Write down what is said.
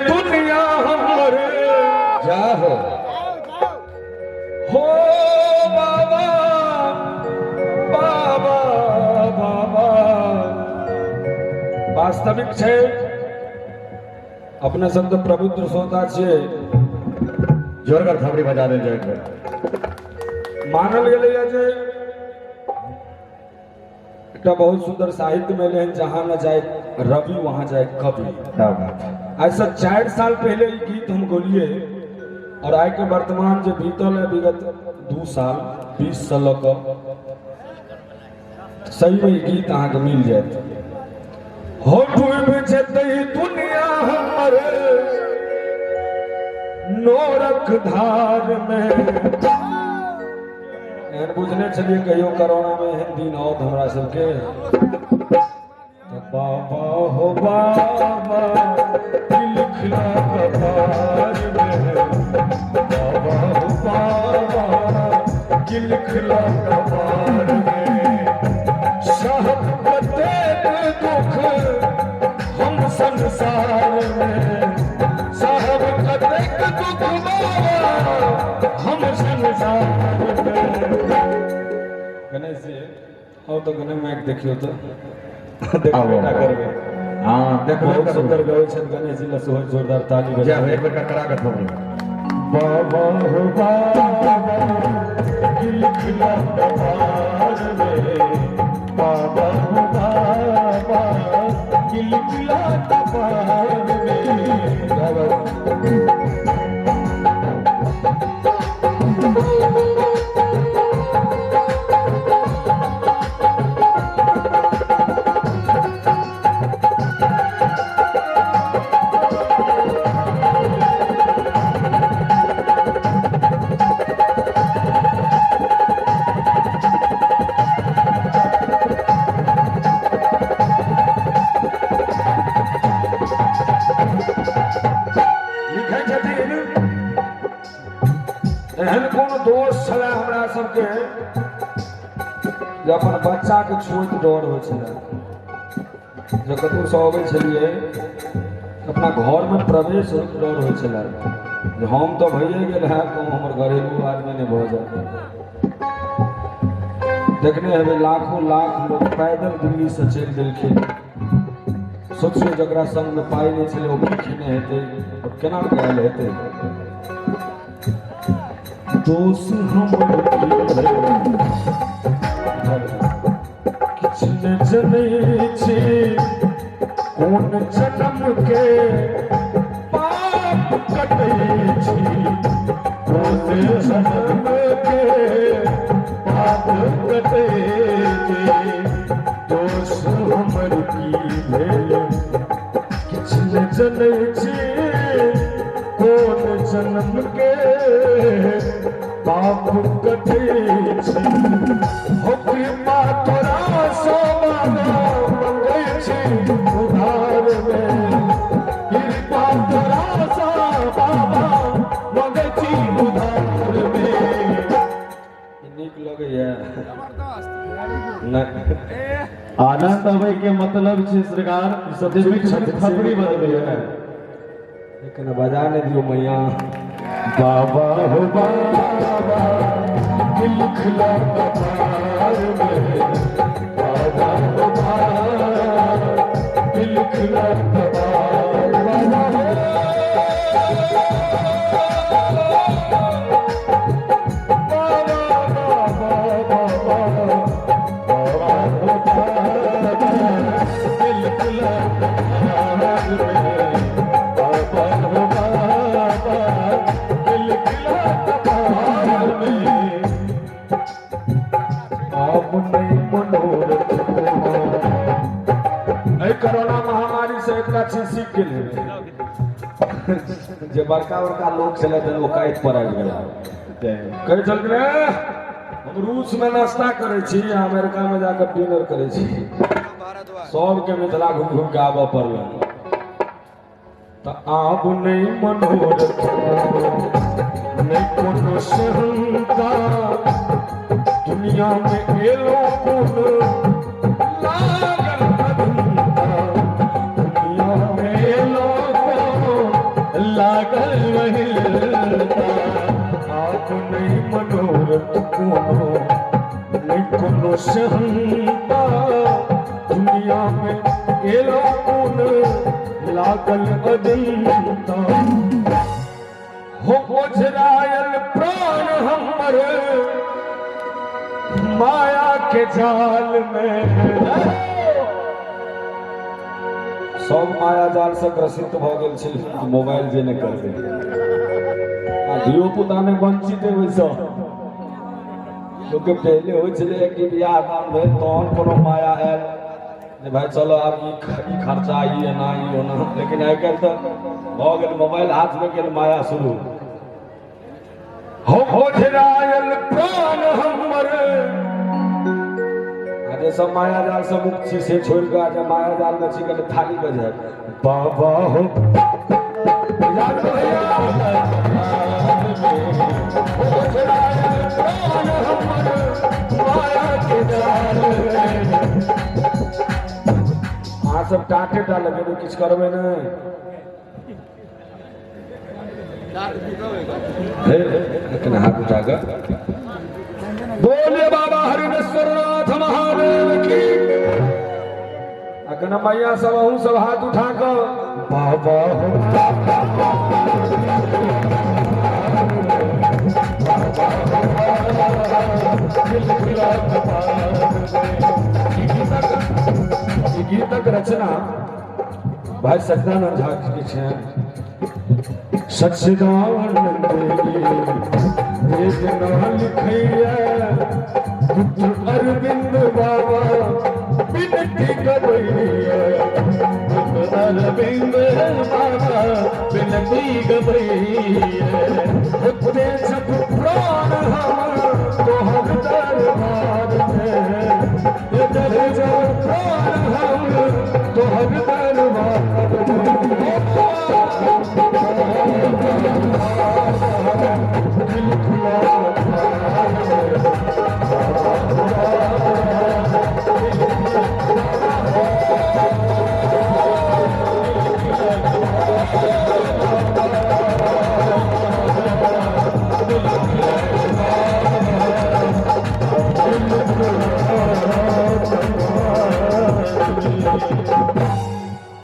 दुनिया हमर जा हो हो बाबा बाबा बाबा। वास्तविक छै, अपने सब तऽ प्रबुद्ध श्रोता छियै। जोरगर थपड़ी बजा देल जाय एक बेर। मानल गेलैए जे एकटा बहुत सुंदर साहित्य में एलै हन, जहाँ न जाए रवि वहाँ जाए कवि। क्या बात है। आज से 4 साल पहले ई गीत हम गोलिए और आइ के वर्तमान जे बीतल है विगत 2 साल 20 से लऽ कऽ सही में ई गीत अहाँके मिल जायत। हो डूब जेतै दुनिया हमर नोरक धार में। एहन बुझने छलियै कहियो कोरोना में एहन दिन आओत हमरा सबके? तऽ बाबा हो बाबा लिखला कपार में, बाबा हो बाबा लिखला कपार में, साहब कतेक दुख हम संसार में, साहब कतेक दुख बाबा हम संसार में। गणेश जी आओ तो गणे माइक देखियो तो देखबे ना करबै। हाँ, देखबे बहुत करबै। सुंदर गबै छथि गणेश जी, लसो जोरदार ताली जा बजा। हो, एक बेर करा के थपड़ी। बाबा हो बाबा लिखला कपार में, बाबा हो बाबा लिखला कपार में। बाबा लिखै छथिन, एहन कोन दोष छलै हमरा सबके जे अपन बच्चाके छुएत डर होइ छलै? जे कतहुसँ अबै छलियै, अपना घरमे प्रवेश होइत डर होइ छलै जे हम तऽ भइए गेल है, कहूँ हमर घरेलू आदमी नहि भऽ जाय। देखने हेबै, लाखों लाख लोग पैदल दिल्लीसँ चलि देलखिन। सोचियौ, जकरा संगमे पाइ नहि छलै ओ की खेने हेतै आओर केना कऽ आयल हेतै? दोष हमर की भेल? किछु नहि जनै छी, कोन जन्म के पाप कटै छी, कोन जन्म के पाप कटै छी। दोष हमर की भेल? किछु नहि जनै छी, कोन जन्म के पाप कटै छी। हो कृपा तोरा सँ बाबा मंगै छी उधार में, कृपा तोरा सँ बाबा मंगै छी उधार में। नीक लगैया नहि? आनंद अबै के मतलब छै सरकार सब जे चुप मीठ मीठ छथिन, थपड़ी बजबैया। कने बजा नहि दियौ मैया। बाबा हो बाबा लिखला कपार में, बाबा हो बाबा लिखला कपार, बाबा हो बाबा बाबा बाबा बाबा हो बाबा लिखला कपार में, बाबा हो बाबा लिखला कपार में। आब नहि मनोरथ कोनो। एहि कोरोना महामारी से एकटा चीज सीख गेल हेबै जे बड़का बड़का लोग छलै ओ काटि पर आबि गेला। कहै छलखिन, "ए, हम रूस में नाश्ता करै छी आ अमेरिका में जाकर डिनर करै छी।" सबके मिथिला घुमि घुमि के आबऽ पड़लै। तऽ आब नहि मनोरथ कोनो, नहि कोनो शंका, दुनिया में एलो कोन लागल अभियंता, दुनिया में एलो कोन लागल महिलता। आब नहि मनोरथ कोनो, नहि कोनो सेहन्ता, दुनिया में एलो कोन लागल अजंता। हो ओझरायल प्राण हमर माया के जाल में। सब माया जाल से ग्रसित भऽ गेल छै। मोबाइल जे नहि करबै आ धियो पुता नहि वंचित ओहिसँ। लोकके पहिले होइ छलै कि बियाह दान भेल तहन कोनो माया आयल जे भाइ चलो आब ई ई खर्चा, ई एना, ई ओना। लेकिन आइ काल्हि तऽ भऽ गेल, मोबाइल हाथमे गेल, माया शुरू हो। ओझरायल प्राण हमर। आ जे सब माया जाल से मुक्त छी से छोड़ि कऽ, जे माया जाल मे छी, कनि थाली बजाय बाबा हो। याद भैया, ओझरायल प्राण हमर माया के जाल में। अहाँ सब टाटे टा लगेबै, किछु करबै नहि। हे, कने हाथ उठा कऽ बोले बाबा हरिनेश्वर नाथ महादेव की। आ कने मैया सब, अहूँ सब हाथ उठा कऽ बाबा हो। ई गीतक रचना भाई सच्चिदानंद झा के छनि। सच्चिदानंद वेद न लिखैया, पुत्र अरविंद बाबा विनती गबैया। अरविंद बाबा विनती गबैया। होते जब प्राण हमर तोहर दरबार में, होते जब प्राण हम तोहर